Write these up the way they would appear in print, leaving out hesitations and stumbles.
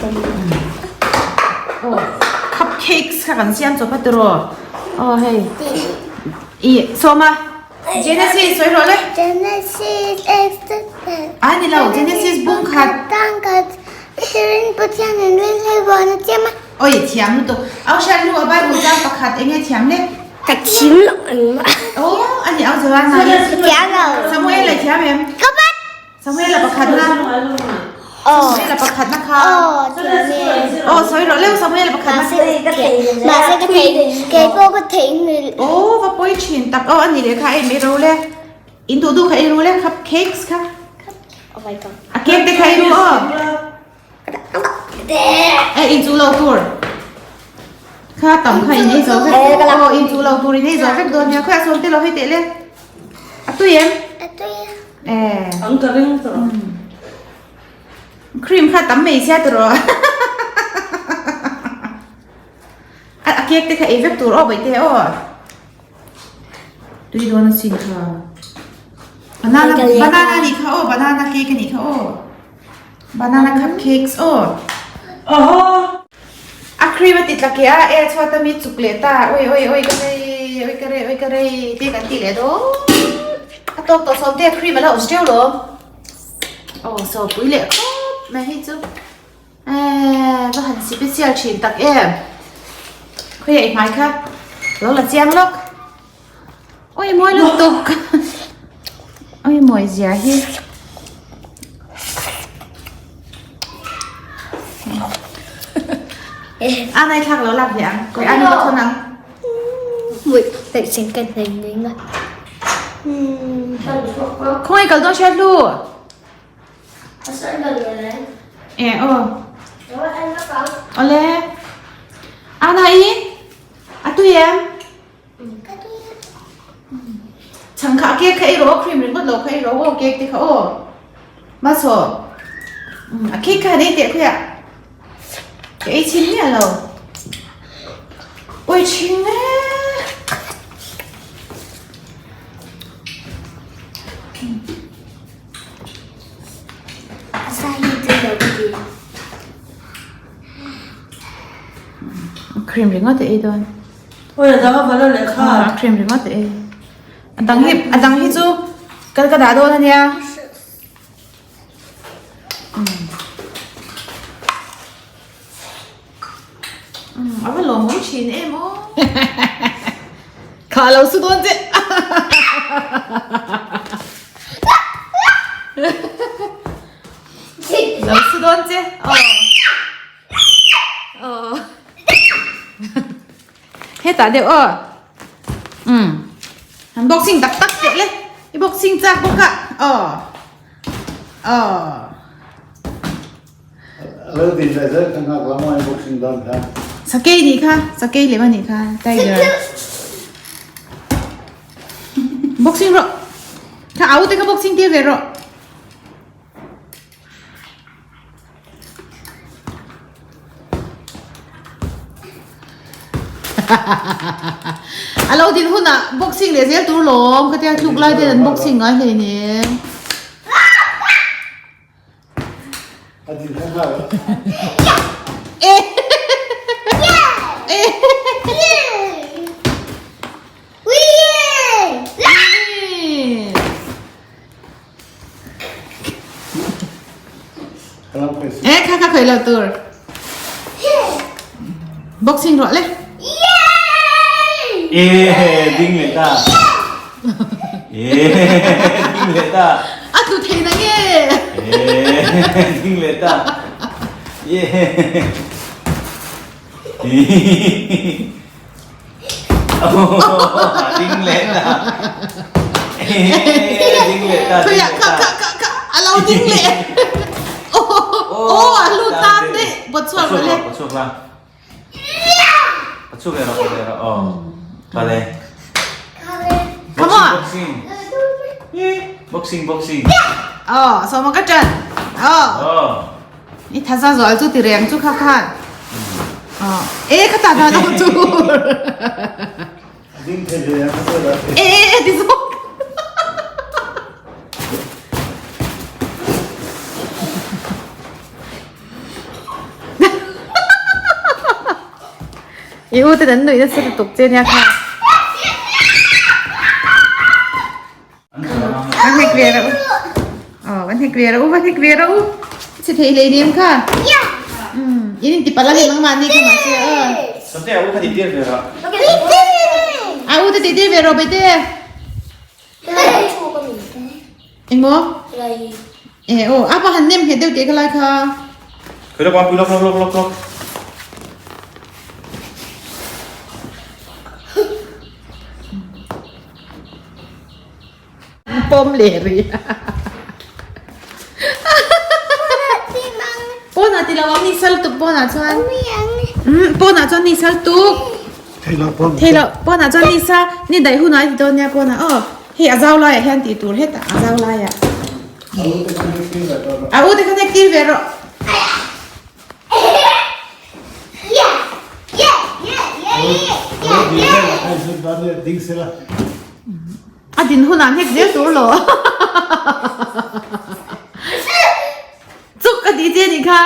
Aw cupcakes kha kan siam chawp a tiraw aw hei ih sawma Genesis sawi rawh le Genesis Exodus a ni lo Genesis bung khat Tangkhat Pathian Pathian in rin hlei vawn a chiam a Oi thiam lutuk au hriat hnu a Bible chang pakhat enge thiam le Ka thim loh engmah Aw a ni au Joanna Ka thiam lo Samuel a thiam em Ka bat Samuel a pakhat na Samuel a pakhat na kha Aw sawi rawh leu Samuel a pakhat na Mahse ka thei kei pawh ka thei ngil Aw va pawi thin tak aw a ni leh kha ei mai ro le In duh duh kha ei ru le cup cakes kha Oh my god A cake te kha ei ru aw E in chu lo tur Kha tam kha in ei zo vek aw in chu lo tur in ei zo vek dawn nia khawiah sawm te lo hei teh le A tui em? A tui a. Eh. Ang ka ring tawh. Cream kha tam mai sia tawh. A a cake te kha ei vek tur aw bai te aw. Tui dawn a sin kha. Banana banana ni kha aw banana cake ni kha aw. Banana cupcakes aw. Oho. A cream a ti tla ke a e chhuat a mi chuk leh ta oi oi oi ka rei oi ka rei oi ka rei te kan ti leh dawn a tawk tawh sawm te a cream a la awm teuh lo aw saw pui leh khawp mai hei chu eh va han special thin tak em khawi ah i hmai kha lo la chiang lawk oi mawi lutuk oi mawi zia hi. A nai thlak lo lak ve ang koi ani ka thon ang. Mui tak chen kan hnai ning a. Khoi kal don hriat lu. E o. Ole. Ana i a tui em? Chhang kha cake kha ei rawh aw cream ringawt lo kha ei rawh aw cake te kha aw masaw a cake kha han ei teh khawiah ka ei chhin miah lo ui chhin e cream ringawt a ei dawn. Oi a dang a vala leh kha. A cream ringawt e. A dang hi a dang hi chu kal ka dah dawn ania. A va lawm awm thin em aw. Kha lo su dawn che. Lo su dawn che. Aw. Aw. Hetah deuh aw. Umm. An boxing tak tak teh le. I boxing chak bawk a. Aw. Aw. Lo din leh zel kha nghak lam a i boxing dawn kha. Sakei nih kha. Sakei lem a nih kha. Tiger. Boxing rawh. Kha au te kha boxing tir ve rawh. A lo din hunah boxing leh zel tur lawm ka tia tluk lai ten an boxing ngai hlei nen. A din kha nghal. E. E. E kha kha khoi lo tur. Boxing rawh le. E ding leh ta. E ding leh ta. A tlu thei na nge. E ding leh ta. Ye. Ding leh ta. Ding leh ta. Kha kha kha kha kha a lo ding leh. Oh a lu tan deh. Bawt chhuak rawh le. Bawt chhuak la. Bawt chhuak leh rawh bawt leh rawh. Oh. Kale. Come on. Boxing. Boxing boxing. Oh, so ma ka ṭan. Oh. Oh. I thaza zual chu ti reng chu kha khan. E kha ta da dong chu. Ding thei le ang ka la. E e e ti zo. I u ten an nuih nasa lutuk che nia kha. Van hnek ve rawh u. Aw van hnek ve rawh u, van hnek ve rawh u. Chhe thei hlei nem kha. Umm in inti palh a hei nangmahni kha mahse aw. Sawmte a u kha tih tir ve rawh. A u te tih tir ve rawh Baite. Engmaw? E aw apa han nem nghet deuh teh ka lai kha. Khawi lawk pui lawk lawk lawk lawk lawk. Pawm leh rih. Pawnah ti lo ang ni sal tuk pawnah chuan. Pawnah chuan ni sal tuk. Thei lo pawn. Thei lo pawnah chuan ni sa ni daih hunah ti dawn nia pawnah aw. Hei a zau laiah hian tih tur hetah a zau laiah. A u te khan hek tir ve rawh. A u te khan hek tir ve rawh. A din hunah hnek zel tur lo. Chuk a tih che nih kha.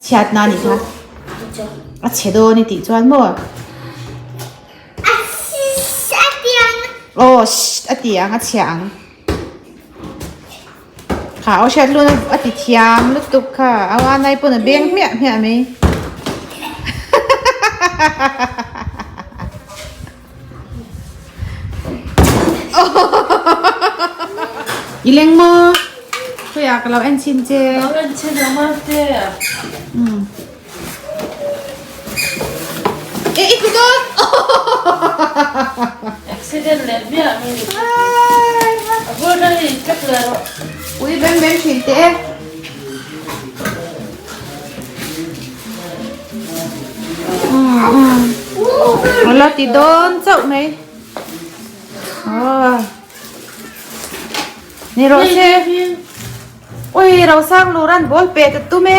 Chhiatna nih kha. A chhe dawn i tih chuan maw? Aw a ti ang a chhia ang. Kha aw hriat lun a ti thiam lutuk kha a wanai pawn a beng hmiah hmiah mai. I leng maw? Khawiah ka lo en chhin che. Lo en chhin ang mate. Umm. E i tlu dawn. Accident leh miah mai. A bul na hi check leh rawh. Ui beng beng thin teh e. A la ti dawn chauh mai. Aw. Ni rawh se. Ui Rosang lur an ball pe ta tum e.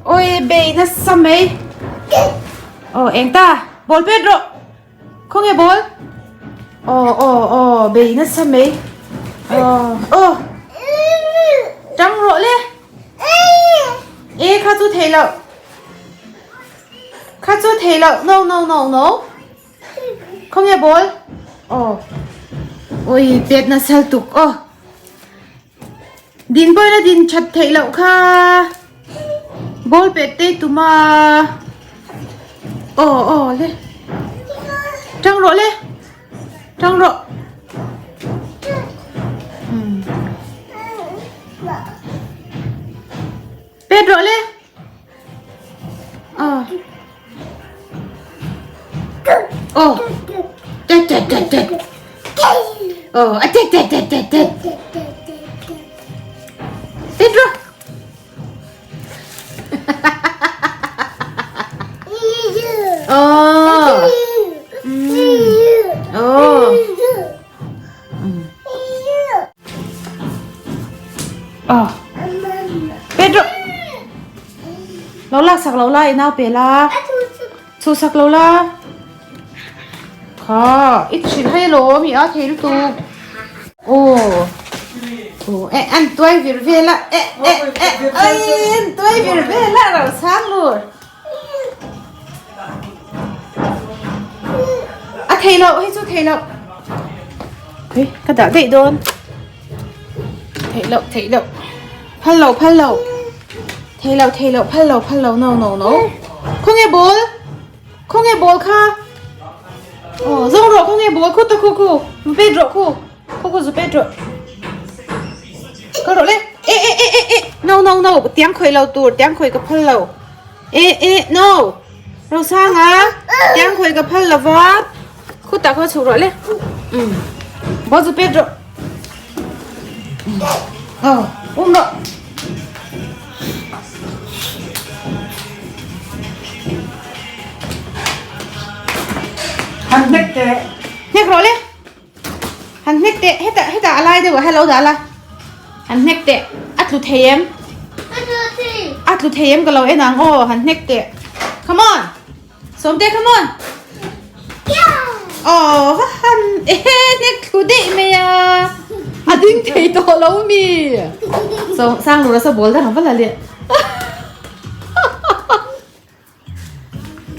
Ui bei nasa mai. Aw eng ta ball pet rawh. Khawnge ball? Aw aw aw bei nasa mai. Aw aw. Tang rawh le. E kha chu thei loh. Kha chu thei loh. No no no no. Khawnge ball? Aw. Ui pet nasa tuk aw. Din pawhin a din that theih loh kha. Ball pet te tum a. Aw aw le. Tang rawh le. Tang rawh. Pet rawh le. Aw. Aw. Tet tet tet tet. Aw, a tet tet tet tet tet. Pet rawh. Aw. Aw. Aw. Pedro. Lo lak sak lo la i nau pe la. Chhu sak lo la. Kha, i hrilh hai alawm i a thei lutuk. Aw. Aw, e an tuai vir vel a. E e e ai an tuai vir vel a ro sang lur. A thei loh, hei chu thei loh. Hei, ka dah daih dawn. Theih loh, theih loh. Phal loh, phal loh. Thei loh, thei loh, phal loh, phal loh. No, no, no. Khawnge ball? Khawnge ball kha? Aw, zawng rawh khawnge ball khu ta khu khu. Pet rawh khu. Khu khu zu pet rawh. Kal rawh le. E e e e e. No, no, no. Tiang khawih lo tur, tiang khawih ka phal lo. E e no. Rosanga, tiang khawih ka phal lo va. Khutah khaw chhuk rawh le. Um. Ball chu pet rawh. Aw, um rawh. Han hnek teh. Hnek rawh le. Han hnek teh. Hetah hetah a lai deuh ah hello dah la. Han hnek teh. A tlu thei em? A tlu thei. A tlu thei em ka lo en ang aw. Han hnek teh. Come on. Sawmte come on. Aw va han e hnek thlu daih mai a. A ding thei tawh lo mi. So sang lura sa ball dang vala le.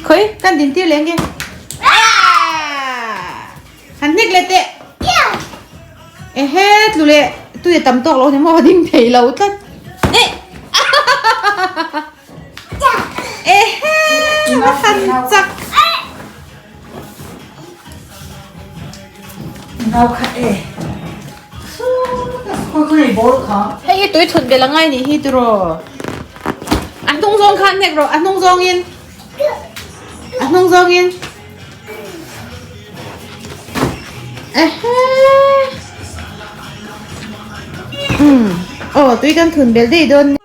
Khoi kan din tir leng ge. Han hnek le te. Ehe tlu le tui a tam tawk lo ni maw a ding thei lo tlat. Ehe va han chak. Nau khat e. Hei hi tui thut belh angai nih hi tiraw. A hnung zawng khan hnek rawh a hnung zawngin. A hnung zawngin. Ehe. Umm. Aw tui kan thun belh daih dawn.